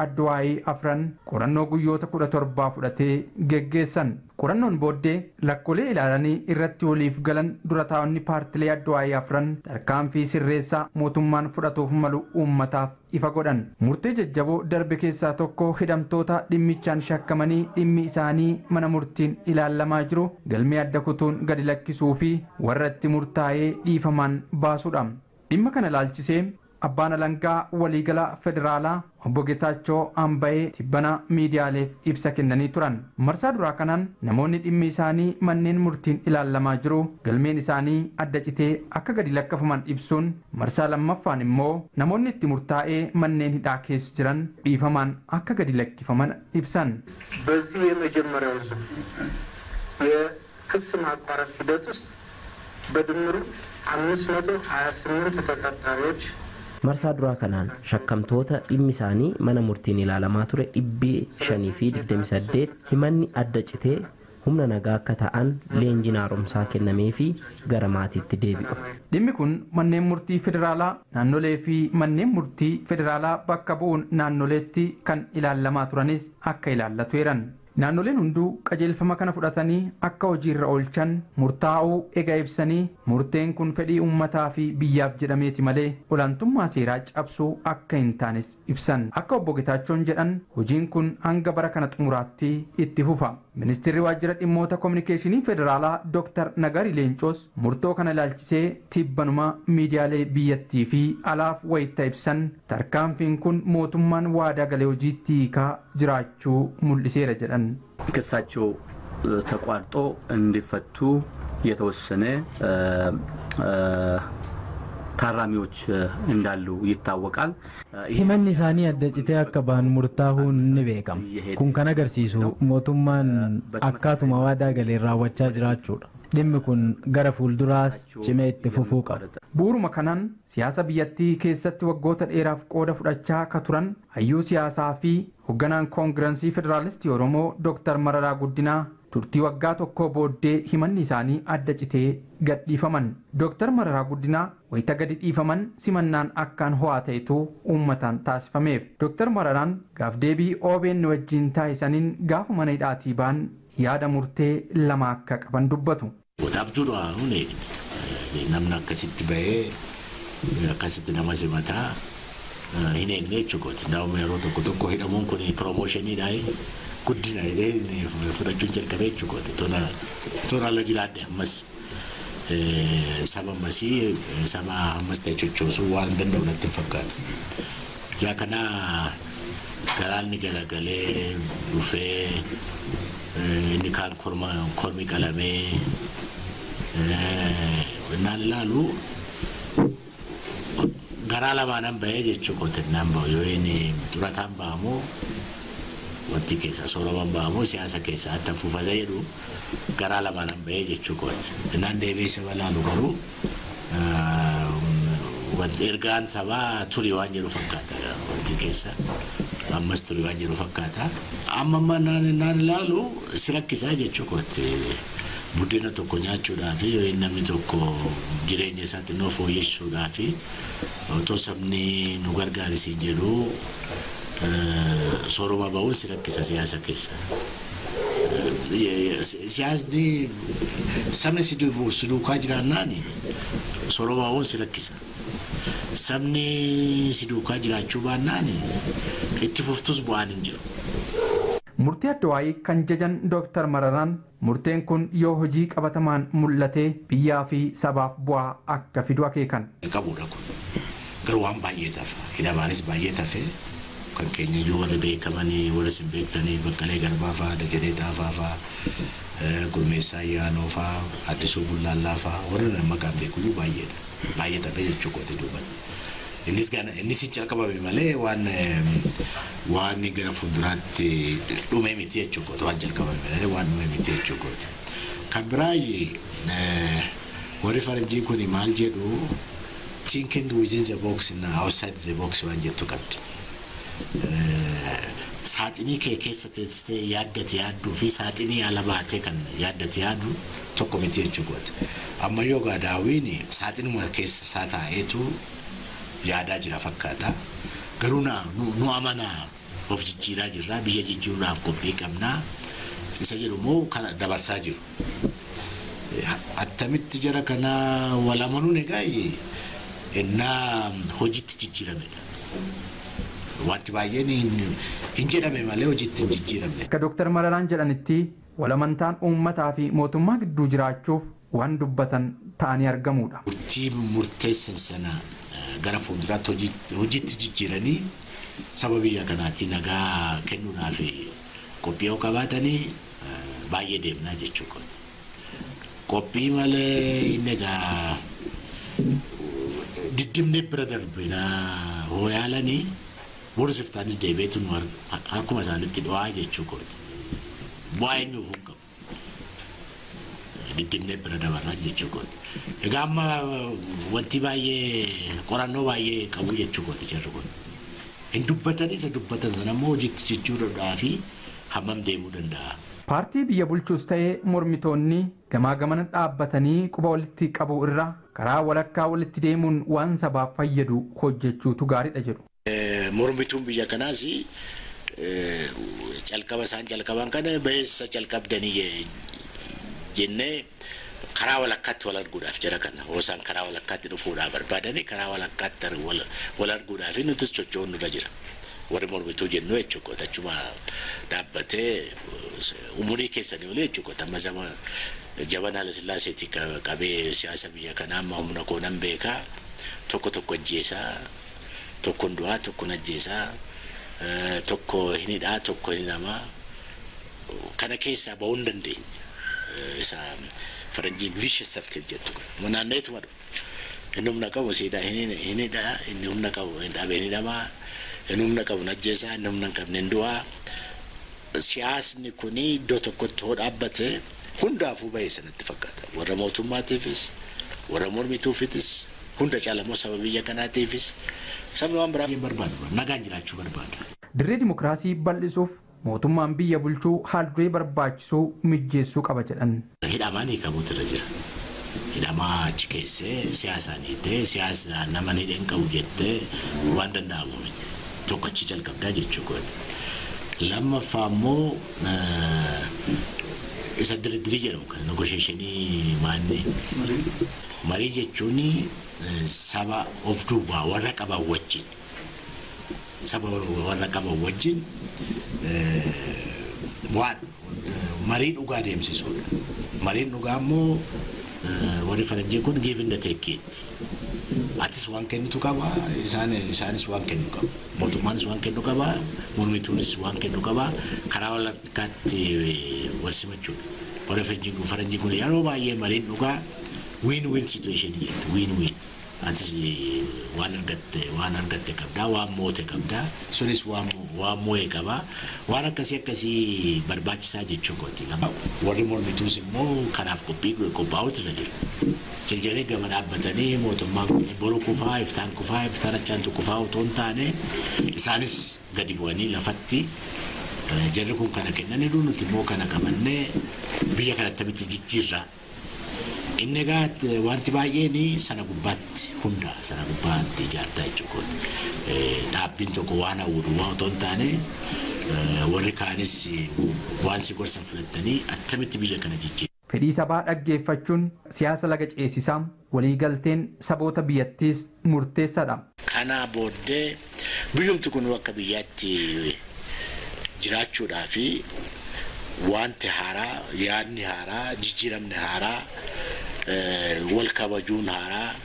Adduwaayii afran qorannoo guyyoota 17 fudhatee geggeessan. Qorannoon booddee lakkoolee ilaalanii irratti waliif galan dura taa'onni paartilee Adduwaayii afran tarkaanfii sirreessaa mootummaan fudhatuuf malu uummataaf ifa godhan. Murtee jajjaboo darbe keessaa tokko hidhamtoota dhimmichaan shakkamanii dhimmi isaanii mana murtiin ilaalamaa jiru galmee adda kutuun gadi lakkisuu fi warra itti murtaa'ee dhiifamaan baasuudha. Dhimma kana ilaalchisee abbaan alangaa waliigala federaalaa obbo Geetaachoo Ambayee tibbana miidiyaaleef ibsa kennanii turan. Marsaa duraa kanaan namoonni dhimmi isaanii manneen murtiin ilaalamaa jiru galmeen isaanii adda citee akka gadi lakkafaman ibsuun, marsaa lammaffaan immoo namoonni itti murtaa'ee manneen hidhaa keessa jiran dhiifamaan akka gadi lakkifaman ibsan. በዚህ የመጀመሪያው ዙር የክስ ማቋረጥ ሂደት ውስጥ በድምሩ 528 ተጠርጣሪዎች Marsaa duraa kanaan shakkamtoota dhimmi isaanii mana murtiin ilaalamaa ture 528 himanni adda citee humna nagaa akka ta'an leenjiin haaromsaa kennamee fi gara maatiitti deebi'u. Dhimmi kun manneen murtii federaalaa naannolee fi manneen murtii federaalaa bakka bu'uun naannoleetti kan ilaalamaa turanis akka ilaallatu eeran. Naannoleen hunduu qajeelfama kana fudhatanii akka hojiirra oolchan murtaa'uu ega ibsanii, murteen kun fedhii uummataa fi biyyaaf jedhameeti malee olaantummaa seeraa cabsuu akka hin taanes ibsan. Akka obbo Getaachoon jedhan, hojiin kun hanga bara kana xumuraatti itti fufa. Ministeerri waajjira dhimmoota kominikeeshinii federaalaa Dr. Nagarii Leencoos murtoo kana ilaalchisee tibbanuma miidiyaalee biyyattii fi alaaf wayita ibsan, tarkaanfiin kun mootummaan waadaa galee hojiitti hiikaa jiraachuu mul'iseera jedhan. ክሳቸው ተቋርጦ እንዲፈቱ የተወሰነ ታራሚዎች እንዳሉ ይታወቃል። Himanni isaanii adda citee akka bahan murtaahuun ni beekama. Kun kan agarsiisu mootummaan akkaatuma waadaa galeen raawwachaa jiraachuudha. Dhimmi kun gara fuulduraas cimee itti fufuu qaba. Bu'uuruma kanaan siyaasa biyyattii keessatti waggoota dheeraaf qooda fudhachaa akka turan hayyuu siyaasaa fi hoogganaan Koongirensii Federaalistii Oromoo Dr. Mararaa Guddinaa turtii waggaa tokko booddee himanni isaanii adda citee gadhiifaman. Dr. Mararaa Guddinaa wayita gadi dhiifaman simannaan akkaan ho'aa ta'etu uummataan taasifameef. Dr. Mararaan gaaf deebii OBN wajjin taasisaniin gaafa mana hidhaatii ba'an yaada murtee lama akka qaban dubbatu. Abjuudha hin eegne. Namni akkasitti bahee akkasitti nama simataa hin eegne jechuudha. Ndaa'uma yeroo tokko tokko hidhamuun kun promotioniidha, guddina jedhee fudhachuun jalqabee jechuudha. Tola ala jiraadhe ammas saba ammasii, saba ammas ta'e sochoosuu waan danda'u natti hin fakkaatu. Ijaa kanaa galaanni galagalee dhufee, inni kaan kormi qalamee naan ilaalu garaa lamaanan bahee jechuu kooti. Naan bahu yoo inni xurataan bahamoo, wanti keessa sooroman bahamoo, siyaasa keessa atta fufasa jedhu, garaa lamaanan bahee jechuu kooti. Naan deebi'ee saba laalu garuu ergaan sabaa turii waan jedhu fakkaata, wanti keessa ammas turii waan jedhu fakkaata. Amma amma naan ilaalu si rakkisaa jechuu kooti. Buddeena tokko nyaachuudhaa fi yoo namni tokko jireenya isaa xinnoo fooyyessuudhaa fi otoo sabni nu gargaarisiin jedhu sooroma ba'uun si rakkisa siyaasa keessa. Siyaasni sabni si duukaa jiraannaan sooroma ba'uun si rakkisa. Sabni si duukaa jiraachuu baannaan itti fuftus bu'aan hin jiru. Murtii Addawaayii kan jajan Dr. Mararaan, murteen kun yoo hojii qabatamaan mul'ate biyyaa fi sabaaf bu'aa akka fidu akeekan. Qabuudha kun garuu waan baay'ee tafe, hidhamaanis baay'ee tafe. Kan keenya iyyuu warri beekamanii, warri isin beektanii, Baqqalee Garbaa fa'aa, Dajanee Xaafaa fa'aa, Gurmeessaa Ayyaanoo fa'aa, Addisuu Bullaallaa fa'aa, warri nama maqaan beekuyyuu baay'eedha. Baay'ee tafe jechuu kooti duubatti. Innis innis hin calqabame malee waan gara fuulduraatti dhume miti jechuu kooti, waan jalqabame malee waan dhume miti jechuu kooti. Kan biraa, warri faranjii kun maal jedhu, thinking within the box and outside the box waan jettu qabdi. Saaxinii kee keessa teessee yaaddate yaadduu fi saaxinii ala baatee kan yaaddate yaaddu tokko miti jechuu kooti. Amma yoo daawwiin saaxinuma keessa isaa taa'eetu yaadaa jira fakkaata. Garuu nu amanaa. Of jijjiiraa jirra, biyya jijjiiruudhaaf qophii qabnaa. Isa jedhu immoo kana dabarsaa jiru. Attamitti jara kana wal amanuun egaa innaa hojiitti jijjiiramedha. Wanti baay'een hin jedhame malee hojiitti hin jijjiiramne. Akka Dooktar Mararaan jedhanitti walamantaan uummataa fi mootummaa gidduu jiraachuuf waan dubbatan ta'anii argamudha. Murtii murteessan sana gara fuulduraatti hojiitti jijjiiranii saba biyya kanaatii nagaa kennuudhaaf qophii yoo qabaatanii baay'ee deemnaa jechuudha. Qophii malee inni egaa diddimnee bira darbinaa hoo yaalanii boru siftaanis deebi'eetu nu akkuma isaanitti dho'aa jechuudha. Bu'aa eenyuuf hin qabu. Diddimnee bira dabarraa jechuudha. Egaa amma wanti baay'ee qorannoo baay'ee qabu jechuudha jarri kun. Hin dubbatanii isa dubbatan sana immoo hojiitti jijjiiruudhaa fi hammam deemuu danda'a. Paartii biyya bulchuus ta'ee mormitoonni gamaa gamana dhaabbatanii quba walitti qabu irra karaa walakkaa walitti deemuun waan sabaaf fayyadu hojjechuutu gaariidha jedhu. Mormituun biyya kanaas calqaba isaan calqaban kana ba'eessa calqabdanii jennee karaa walakkaatti wal arguudhaaf jara kana hoo isaan karaa walakkaatti dhufuudhaaf barbaadanii karaa walakkaatti wal arguudhaaf nutis socho'uun nurra jira. Warri mormituu jennu jechuudha. Achuma dhaabbatee umurii keessanii olii jechuudha. Amma jaban Haile Sillaaseetii qabee siyaasa biyya kanaa amma humna koo nan beekaa. Tokko tokko ajjeesaa, tokko du'aa, tokko ajjeesaa, tokko hin hidhaa, tokko hin hidhamaa. Kana keessaa ba'uu hin dandeenye. Isa faranjiin vicious circle jettu. Naanneetuma dhufu. Inni humna qabu siidaa hin hidhaa, inni humna qabu hin dhaabee hin hidhamaa. Inni humna qabu ajjeesaa, inni humna hin qabne hin du'aa. Siyaasni kun iddoo tokkotti hoo dhaabbate hundaafuu bahee sanatti fakkaata. Warra mootummaatiifis, warra mormituufis, hunda caalamoo saba biyya kanaatiifis sabni waan biraa barbaadu, nagaan jiraachuu barbaada. Dirree dimokiraasii bal'isuuf mootummaan biyya bulchuu haal duree barbaachisuu mijeessuu qaba jedhan. Hidhamaan hiikamuutu irra jira. Hidhamaa achi keessee siyaasaan hiitee siyaasa nama hidheen qabu jettee waan danda'amu miti. Tokko achi calqabdaa jechuudha. Lammaffaa immoo isa diriirii jedhamu kan negosheeshinii maanni marii jechuun saba of duubaa warra qaban wajjin saba warra qaban wajjin waan marii dhugaa deemsisuudha. Mariin dhugaa immoo warri faranjii kun give and take. Atis waan kennitu qaba, isaanis waan kennu qaba. Mootummaanis waan kennu qaba, mormituunis waan kennu qaba. Karaa walakkaatti wal simachuudha. Warri faranjii kun yeroo baay'ee mariin dhugaa win-win situation jettu, win-win. Atis waan argatte qabdaa, waan moote qabdaa, sunis waan moo'e qabaa. Waan akkasii akkasii barbaachisaa jechuu kooti. Warri mormituus immoo kanaaf qophaa'uutu irra jiru. Jaljalee gama dhaabbatanii mootummaan kun boru kufaa, iftaan kufaa, iftaan achaantu kufaa otoo hin taane isaanis gadi bu'anii lafatti jarri kun kana kennaniiru nuti immoo kana qabannee biyya kana attamitti jijjiirra. Inni egaa wanti baay'een sana gubbaatti hundaa sana gubbaatti ijaartaa jechuudha. Dhaabbiin tokko waan hawwatu waan otoo hin taane warri kaanis waan si gorsan fudhatanii attamitti biyya kana jijjiirra. Fedhii sabaa dhaggeeffachuun siyaasa laga ceesisaa waliigalteen saboota biyyattiis murteessaadha. Kana booddee biyyumti kun akka biyyaatti jiraachuudhaa fi wanti haaraa, yaadni haaraa, jijjiiramni haaraa, wal kabajuun haaraa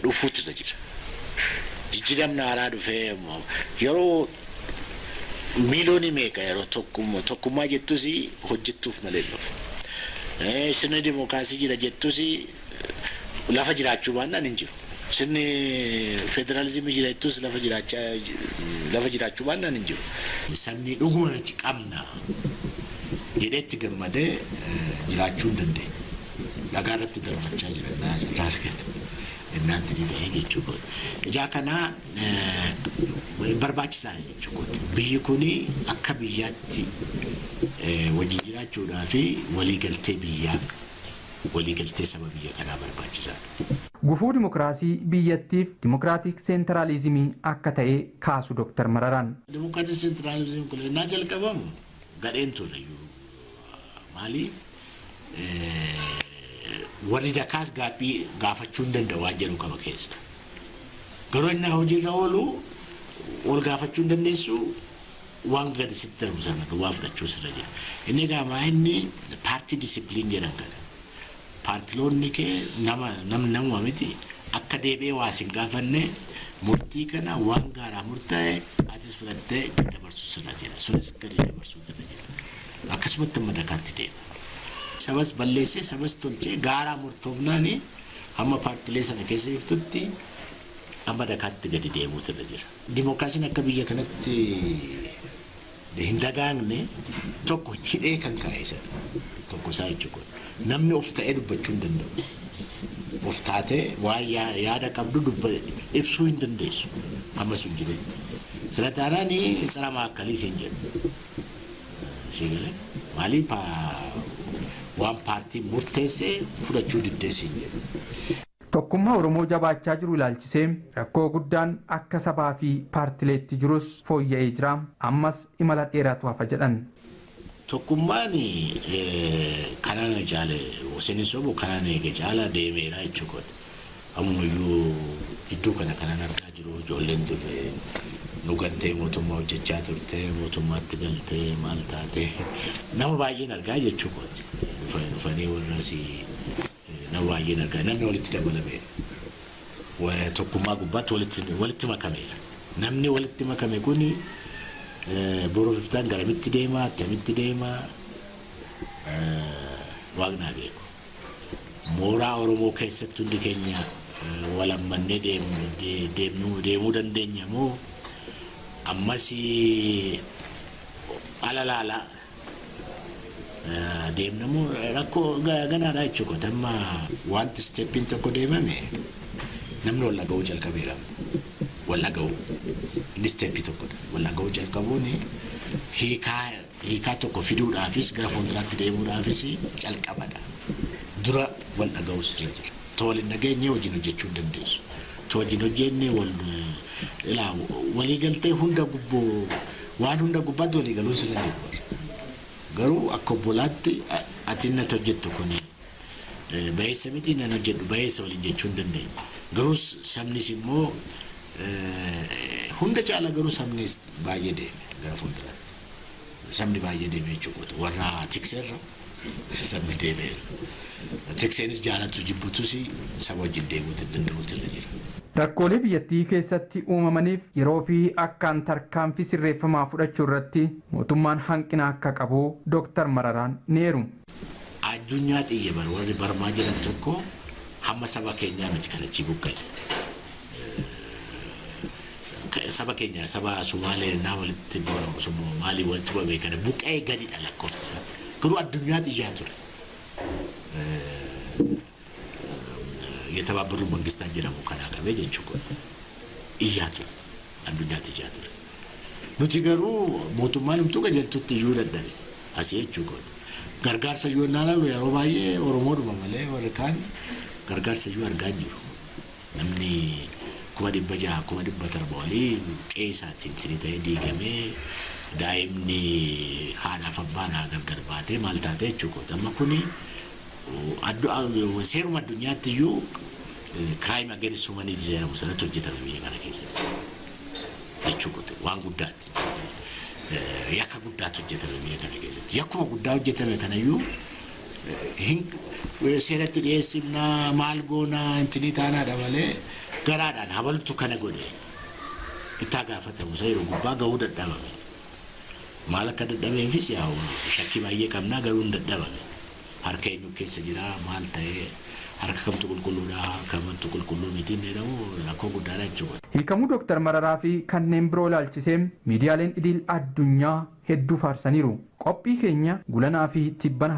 dhufuutu irra jira. Jijjiiramni haaraa dhufee yeroo miiliyoonii meeqa yeroo tokkummaa jettus hojjettuuf malee dhufu. Sirni dimookiraasii jira jettus lafa jiraachuu baannaan hin jiru. Sirni federaalizimii jira jettus lafa jiraachuu baannaan hin jiru. Sabni dhuguma qabna jedheetti gammadee jiraachuu hin dandeenye. Dhagaa irratti darbachaa jira irraa argata. Innaanti ni ta'ee jechuudha. Ijaa kana barbaachisaadha jechuudha. Biyyi kun akka biyyaatti wajjin jiraachuudhaa fi waliigaltee biyyaa Waliigaltee saba biyya kanaa barbaachisaadha. Gufuu dimokiraasii biyyattiif dimokiraatik seentiraalizimii akka ta'e kaasu Dr. Mararaan. Dimokiraatik seentiraalizimiin kun innaa jalqabamu gadheen turre iyyuu maali warri dakaas gaaffii gaafachuu hin danda'u waan jedhu qaba keessa. Garuu inni hojiirra oolu ol gaafachuu hin dandeessu waan gadi sitti darbu sana duwwaa fudhachuu sirra jira. Inni egaa inni paartii disipiliin jedhan kana. Paartiloonni kee nama miti akka deebi'ee waa sin gaafanne murtii kana waan gaaraa murtaa'e atis fudhattee gadi dabarsuu sirra jira. Sunis gadi dabarsuu sirra jira. Akkasumatti amma dakaatti deema. Sabas balleessee sabas tolchee gaaraa murtoofnaani hamma paartilee sana keessa jirtutti amma dakaatti gadi deemuu sirra jira. Dimookiraasiin akka biyya kanatti hin dagaagne tokko hidhee kan kaa'e sana tokko isaa jechuudha. Namni of ta'ee dubbachuu hin danda'u. Of taatee waan yaada qabdu ibsuu hin dandeessu. Amma sun jirutti. Sira taanaan sira maakkalii siin jedhu. Sigalee maaliif waan paartii murteessee fudhachuu diddee siin jedhu. Tokkummaa Oromoo jabaachaa jiru ilaalchisee rakkoo guddaan akka sabaa fi paartileetti jirus fooyya'ee jira. Ammas imala dheeraatu hafa jedhan. Tokkummaan kanaan caale Hussein Sobo kanaan eege caala deemeera jechuudha. Ammayyuu gidduu kana kanaan argaa jiru ijoolleen turre nu gantee mootummaa hojjechaa turte mootummaatti galtee maal taate nama baay'een argaa jechuudha. Dhufanii warras nama baay'een argaa namni walitti dabalameera. Tokkummaa gubbaatti walitti makameera. Namni walitti makame kuni boruuf iftaan garamitti deema attamitti deema waaqnaa beeku. Mooraa Oromoo keessatti hundi keenya walammannee deemuu dandeenya moo ammas ala laala deemna moo rakkoo ganaadha jechuudha. Amma wanti steppiin tokko deemame namni wal dhaga'uu jalqabeera. Wal dhaga'uu inni steppii tokkodha. Wal dhaga'uu jalqabuun hiikaa tokko fiduudhaafis gara fuulduraatti deemuudhaafis calqabadha. Dura wal dhaga'uu sirra jira. Too waliin dhageenye wajjin hojjechuu hin dandeessu. Too wajjin hojjenne waliigaltee hunda gubboo waan hunda gubbaatti waliigaluu sirra jiru. Garuu akka obbolaatti ati natti hojjettu kun bayeessa miti nan hojjedhu bayeessa waliin jechuu hin dandeenyu. Garuu sabnis immoo hunda caala garuu sabnis baay'ee deeme gara fuulduraatti. Sabni baay'ee deeme jechuudha. Warra tikseerra sabni deemeera. Tikseenis jaalatu jibbutus saba wajjin deemuu danda'uutu irra jira. Rakkoolee biyyattii keessatti uumamaniif yeroo fi akkaan tarkaanfii sirreeffamaa fudhachuu irratti mootummaan hanqina akka qabu Dr. Mararaan ni eeru. Addunyaa xiyya bara warri barmaa jiran tokko hamma saba keenyaa miti kan achi buqqa'e. Saba keenya saba Sumaalee naa walitti Somaalii walitti bu'ame kana buqqa'ee gadidha lakkoofsa. Garuu addunyaa xiyyaa ture. የተባበሩት መንግስታት jedhamu kana qabee jechuudha. Iyyaa ture. Addunyaatti iyyaa ture. Nuti garuu mootummaan himtuu qajeeltutti iyyuu dadhabe. Asii jechuudha. Gargaarsa iyyuu innaa ilaalu yeroo baay'ee Oromoodhuma malee warri kaan gargaarsa iyyuu argaa hin jiru. Namni 600,000 700,000 olii qe'ee isaatiin tini ta'ee diigamee daa'imni haadhaaf abbaadhaa gargar baatee maal taatee jechuudha. Amma kuni seeruma addunyaatti iyyuu crime against humanity jedhamu sanatti hojjetame biyya kana keessatti jechuudha. Waan guddaatti. Yakka guddaatu hojjetame biyya kana keessatti. Yakkuma guddaa hojjetame kanayyuu seeratti dhiyeessinaa maal goonaa intinii taanaadha malee garaadhaan habaltu kana godhe ittaa gaafatamu isa yeroo gubbaa gahuu dadhabame. Maal akka dadhabeefis yaa'u shakkii baay'ee qabnaa garuu hin dadhabame. Harka eenyu keessa jira maal ta'ee harka kamtu qulqulluudha kamtu qulqulluu miti jedhamu rakkoo guddaadha jechuudha. Hiikamuu Dr. Mararaa fi kanneen biroo ilaalchisee miidiyaaleen idil addunyaa hedduu faarsaniiru. Qophii keenya gulanaa fi tibbana